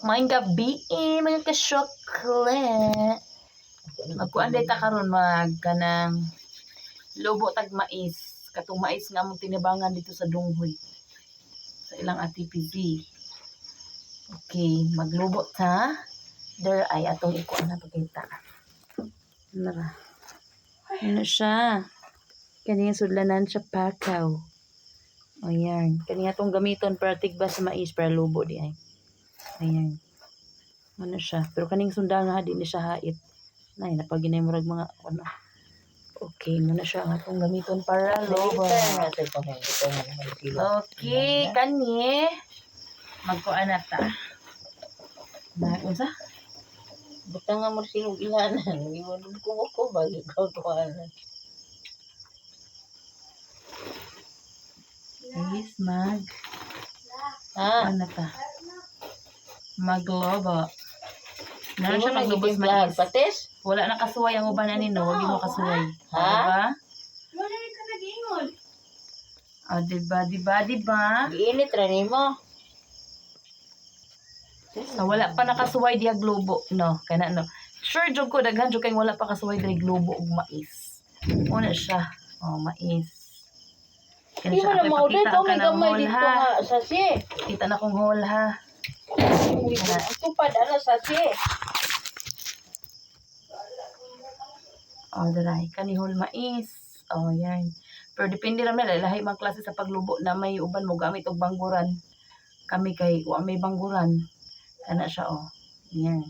Maayong gabi eh, mga kasyokle. Magkuan day ta karon, mag kanang lubo tag mais. Katong mais nga among tinabangan dito sa Dunghoy. Sa ilang ATPZ. Okay, maglubo ta. There ay atong ikuan na pagkita. Nara. Ano siya? Kani nga sudlanan siya pakaw. O yan. Kani nga atong gamiton para tigba sa mais para lubo di ay. Ayan. Ano siya? Pero kaning sundang ha, di ni siya hait. Nay, napaginay murag mga ano. Okay, muna siya ang atong gamiton para lubo. Okay, kani. Magkuan na ta. Mag unsa? Buta nga mo silog ilanan. Iwan ko ko bagi ko kuanan. Guys, mag Ha? kuan na ta. Maglobo. Meron siya Imo na maglubos gitimplahan, mais. patis? Wala na kasuway ang uban ani, no. Wag mo kasuway. Ha? Diba? Wala ka nag-ingon. O, diba, diba, diba? Giinit ra nimo. So, wala pa nakasuway diha globo, no? Kana no. Sure jud ko daghan jud kay wala pa kasuway diri globo og mais. Una siya. Oh, mais. Kani Di siya mo na ako'y maudad pakita ko ang may kanang gamay hole dito ha. nga sasi. Kita na kong hole ha. Uy, ang tupad ana sasi. Oh, daray kani hole mais. Oh, yan. Pero depende ra man lahi man klase sa paglubo na may uban mo gamit og bangguran. Kami kay wa may bangguran. Kana siya, oh. Yan.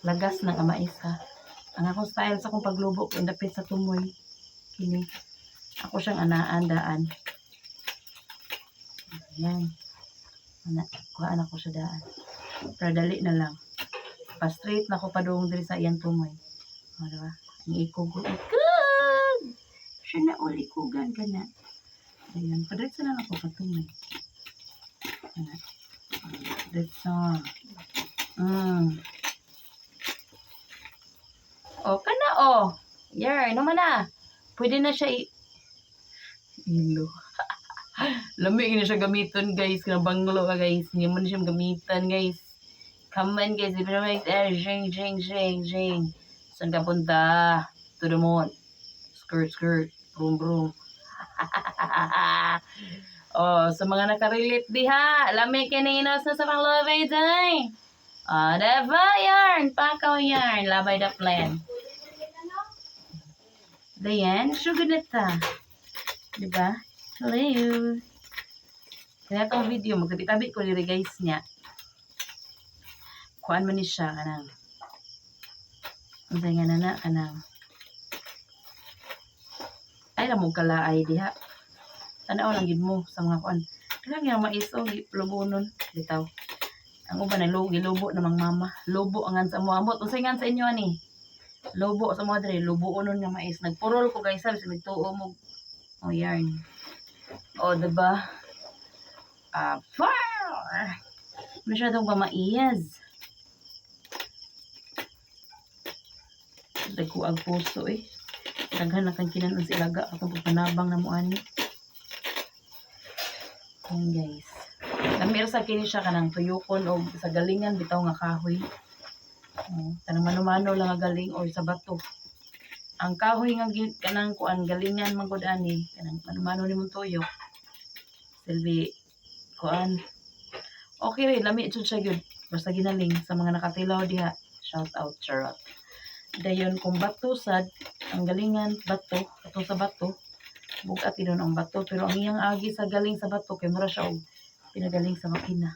Lagas ng mais ha. Ang akong style sa akong paglubo kay dapit sa tumoy. Kini. Ako siyang anaan daan. Ayan. Ana, kuhaan ako siya daan. Pero dali na lang. Pa straight na ko padung diri sa iyang tumoy. O, diba? Ang ikog ko. Ikog! Siya na all ikugan ka na. Ayan. Padiretso na lang ako patumoy. Ana. Diretso. O, kana o. Yarn, naman na. Pwede na siya ilo. Lami na siya gamiton, guys. Kana banglo ka, guys. Hindi mo na siya gamitan, guys. Come on, guys. Di ba naman, eh, jing, jing, jing, jing. Saan ka punta? To the moon. Skirt, skirt. Vroom, vroom. Oh, sa mga nakarelate diha, lami kininos na sa panglovay day. Oh, diba yarn? Pakaw yarn. Labay the plan. Dayan, sugar na ta. Diba? Hello. Kaya itong video, magtabi-tabi ko diri guys niya. Kuan man ni siya kanang. Unsay nga na kanang. Ay lamog kalaay diha. Tanaw lang gid mo sa mga kuan. Kailangan nga mais o lubonon bitaw. Ang uban ay lubo, gilubo namang mama. Lubo ang ngan sa mo ambot. Unsay ngan sa inyo ani? Lubo sa mga diri, lubo unon nga mais. Nagpurol ko guys, sabi sa nagtuo mo. Oh, yarn. Oh, diba? Ah, fire! Masyadong ba maiyaz? Dagkuag puso eh. Daghan na kang kinanon sa ilaga atong pagpanabang na mo ani. Ayan guys. Lamir sa kini siya kanang tuyukon o sa galingan bitaw nga kahoy. Oh, kanang mano-mano lang nga galing or sa bato. Ang kahoy nga kanang kuan galingan man gud ani kanang mano-mano nimong tuyok. Silbi kuan. Okay rin, lami jud siya gyud. Basta ginaling sa mga nakatilaw diha. Shout out charot. Dayon kung bato sad ang galingan bato, ato sa bato. Bugat idon ang bato pero ang iyang agi sa galing sa bato kay mura siya og pinagaling sa makina.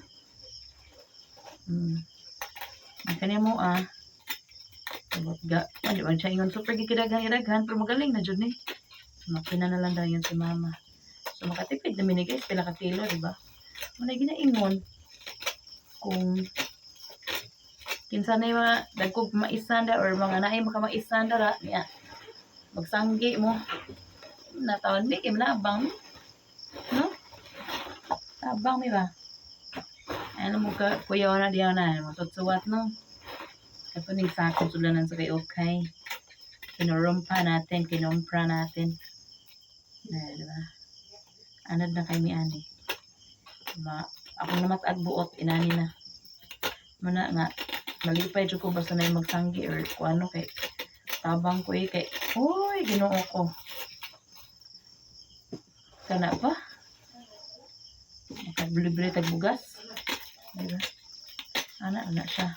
Ang kanya mo ah. Abot ga, di man siya ingon super gikidaghan pero magaling na jud ni. Makina na lang dayon si mama. So makatipid na mi guys pila ka kilo, di ba? Muna ginaingon kung kinsa na yung mga dagkog maisanda or mga naay maka maisanda ra niya magsanggi mo natawon mi kay labang no tabang mi ba ano mo ka kuya na diya na masutsuwat no kato ning sako sulanan sa kay okay kinurumpa natin kinumpra natin na, di ba, anad na kay mi ani ma Akong namatag buot inani na. Muna nga malipay jud ko basta na magsanggi or kung ano kay tabang ko eh kay uy, Ginoo ko. Kana pa? Makabili-bili tag bugas. Diba? Ana, ana siya.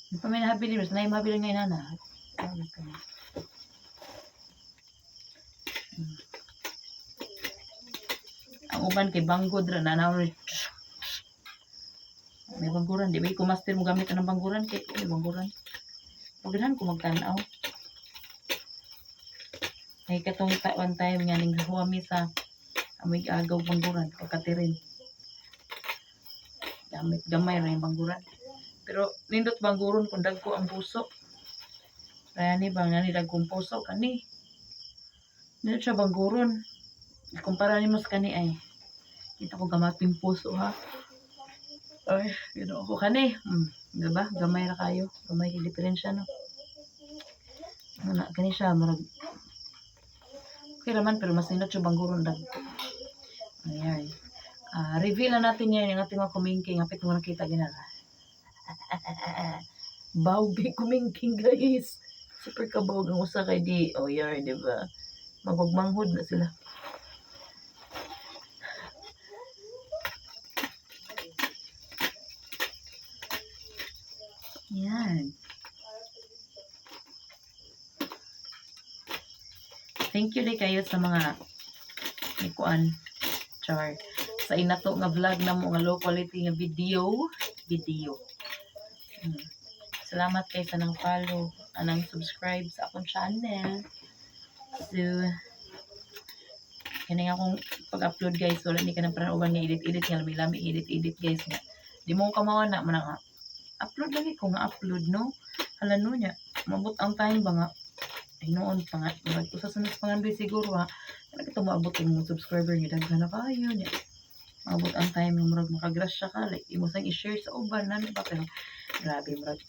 Hindi pa may nahabili. Mas na yung mabili ngayon, ana. Ang uban kay banggod ra na na. May bangguran. Di ba ko master mo gamit ang bangguran? Kay may bangguran. Pagdahan ko magtanaw. May katong one time nga ning huwami sa amoy agaw bangguran pagkatirin. Gamit gamay ra yung bangguran. Pero nindot bangguron kung dagko ang puso. Kaya ni bang nani dagkong puso kani. Nindot siya bangguron. Kumpara nimo sa kani ay. Kita ko gamat yung puso ha. Ay, Ginoo ko kani. Diba? Gamay ra kayo. Gamay kay diferensya no. Ano kani siya murag okay raman pero mas nindot siya bangguron dagko. Ayan. Ah, reveal na natin yan yung ating mga kumingking. Hapit mo nakita ginara. Bawg kay kumingking guys. Super kabawg ang usa kay di. Oh yar, di ba? Magwagmanghod na sila. Yan. Thank you din kayo sa mga nikuan char sa inato nga vlog na mo nga low quality nga video video. Salamat kay sa nang follow anang subscribe sa akong channel. So kani nga akong pag-upload guys, wala ni kanang parang uban nga edit-edit nga lami-lami edit-edit guys nga di mo kamawa na mo na nga upload lagi ko nga upload no. Hala no niya mabot ang time ba nga ay noon pa nga murag usa sa nas pangandoy siguro ha kana kita moabot ang mga subscriber nga daghan na kayo niya maabot ang time nga murag makagrasya ka like imo sang i-share sa uban nani ba. Pero grabe murag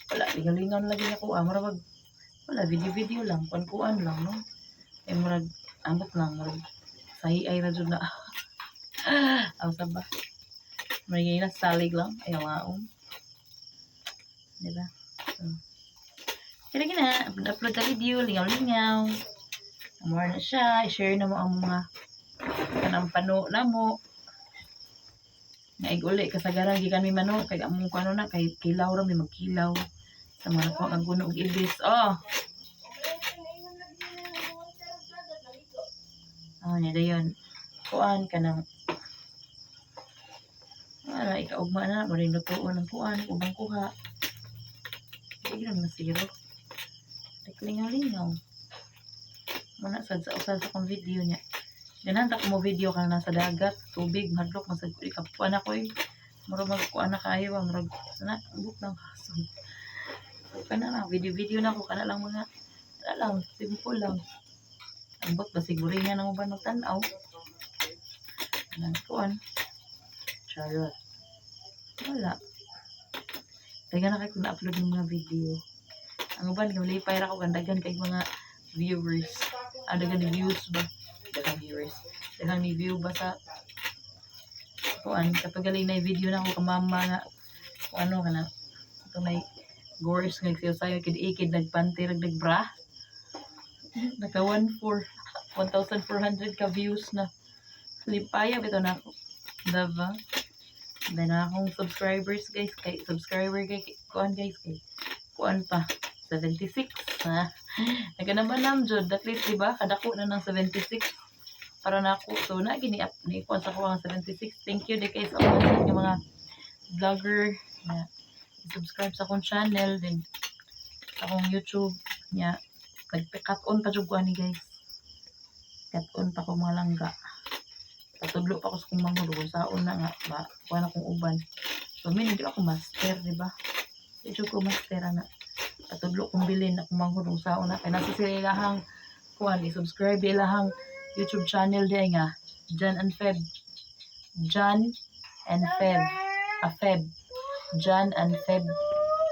wala lingalingan lagi nako ah, murag wala video video lang kuan-kuan lang no eh murag ambot lang murag sahi ay ra jud na ang saba murag na salig lang ay maong di ba. So kaya na upload upload ta video lingaw-lingaw. Amor na siya, i-share na mo ang mga kanang pano na mo nga ig-uli kasagaran gikan mi manok kay among kuano na kay kilaw ra mi magkilaw sa mga nakuha ang guno og ibis. Oh, oh nya dayon kuan kanang wala ikaugma na mo rin lutuon ang kuan ubang kuha di gyud masiro lingaw-lingaw muna sad sa usad sa akong video niya. Ganahan ta ko mo video ka nasa dagat tubig mahadlok masad ko ikapuan ako eh murag magkuan na kayo ba murag sana buk lang kaso. So kana lang video video na ako kana lang mga kana lang simple lang ambot ba siguro nga nang uban magtan-aw nang kuan charot wala. Taga na kay kung na-upload ng mga video ang uban kay malipay ra ko gandagan kay mga viewers. Ah, dagan ni views ba, dagang viewers, dagang ni view ba sa kuan katugali na video na ako kamama nga kung ano kana ito may gores nga nagsayo kid ikid nagpanty rag nagbra naka 14 1,400 ka views na. Lipaya bitaw na ako diba. Then akong subscribers guys kay subscriber kay kuan guys kay kuan pa 76 ha. Naganaman jud at least diba kadako na ng 76 para na ako. So na gini up ni kuan sa ko ang 76. Thank you di kay sa all yung mga vlogger na subscribe sa akong channel din sa akong YouTube nya. Nag-cut on pa jud ko ani guys. Cut on pa ko mga langga. Patudlo pa ko sa kong manghud kung saon na nga ba kuan akong uban. So min di ako master di ba? Di jud ko master ana. Patudlo kong bilin akong manghud kung saon na kay nasa sila ilahang kuan i-subscribe ilahang YouTube channel di nga Jan and Feb. Jan and Feb. A Feb. Jan and Feb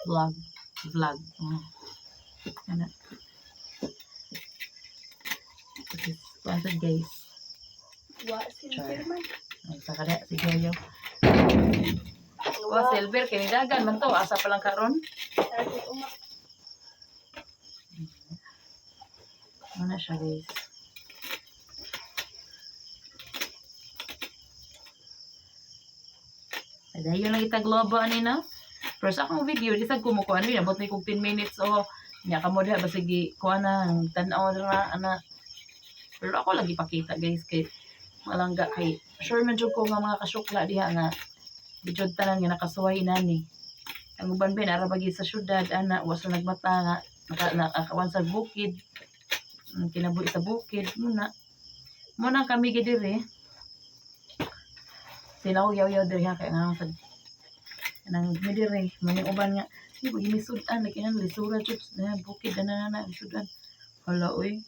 vlog vlog. Ana. This is kuan sad guys. Wa, silver man. Ang sa kada si Goyo. Wa silver kay dagan man to asa pa lang karon. Sabi uma. Ano na siya, guys. Padayon lang itaglobo ani na. Pero sa akong video, di sad ko mo kuan, abot ni kog 10 minutes o nya kamo diha basig gi kuan na tan-aw ra ana. Pero ako lagi pakita, guys, kay malangga kay sure man jud ko nga mga kasukla diha nga di jud tanan nga nakasuway nani. Ang uban ba nara bagi sa syudad ana wa sa nagmata nga naka nakakawan sa bukid. Ang kinabuhi sa bukid muna. Muna kami gi diri. Sila ko yaw-yaw diri ha kay nga sa nang mi diri maning uban nga di ba ginisud-an lagi nang lisura chips na bukid na na na lisud-an. Hala oy.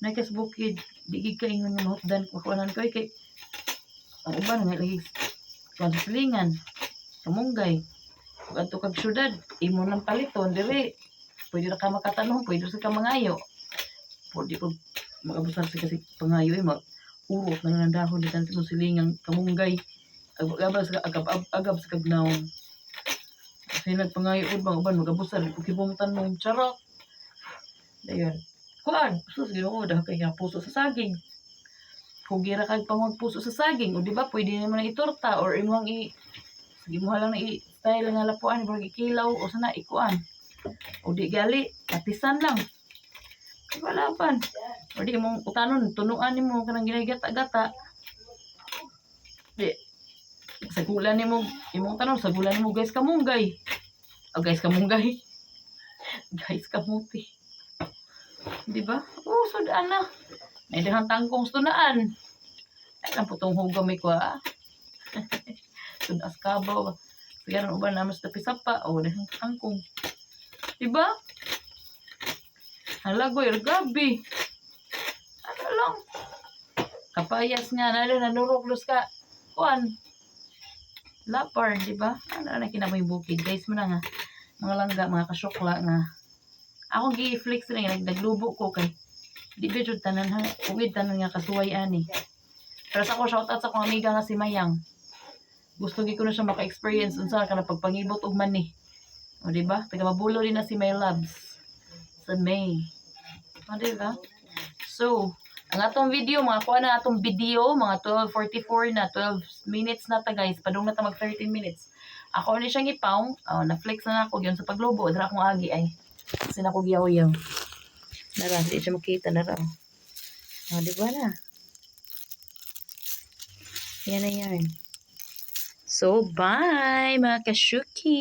Nakas bukid di gid ka ingon nga mahutdan kuanan ko kay ang uban nga lagi kuan sa silingan kamunggay. Ug adto kag syudad imo nang paliton diri pwede ra ka makatanong, pwede ra ka mangayo. Pwede ko makabusar sa kasi pangayo eh, mag urot na lang ang dahon di tansi mo silingang kamunggay. Agab sa agab agab sa kagnaon. Kasi nagpangayo ud bang uban magabusar ko kibong tanong charot. Dayon. Kuan, sus Ginoo dahil kay nga puso sa saging. Kung gira kag pangwag puso sa saging, o di ba pwede naman na itorta or imong i sige mo lang na i-style nga lapuan, murag ikilaw o sana ikuan. O di gali, katisan lang. Wala pan. O di mong utanon, tunuan nimo kanang ginagata-gata. Di sagulan nimo imong tanon, sagulan nimo guys kamunggay. O guys kamunggay. Guys kamuti. Di ba? Oh, sudaan na. May dahang tangkong sunaan. Ay, lang putong hugam may kuha. Sudas kabaw. Sige, ano ba naman sa pisapa? O, dahang tangkong. Di ba? Halagoy, gabi. Ano lang? Kapayas nga, nalo, nanurok, lus ka. Kuan. Lapar, di ba? Ano na kinamoy bukid. Guys, mo na nga. Mga langga, mga kasyokla nga. Ako gi-flex na nga, naglubo ko kay. Di ba jud tanan ha? Ugid tanan nga kasuway ani. Pero sa ako, shoutout sa akong amiga nga si Mayang. Gusto gi ko na siya maka-experience unsa ka na pagpangibot og mani. O di ba? Taga Mabulo din na si May Loves. Sa May. O di ba? So, ang atong video, mga kuha na atong video, mga 12:44 na, 12 minutes na ta guys. Padung na ta mag 13 minutes. Ako ni siyang ipaw, oh, na-flex na nako yun sa paglubo. Dara akong agi ay. Kasi na ko giyaw-yaw. Nara, di siya makita, nara. O, di ba na? Yan na yan. So, bye mga kashuki!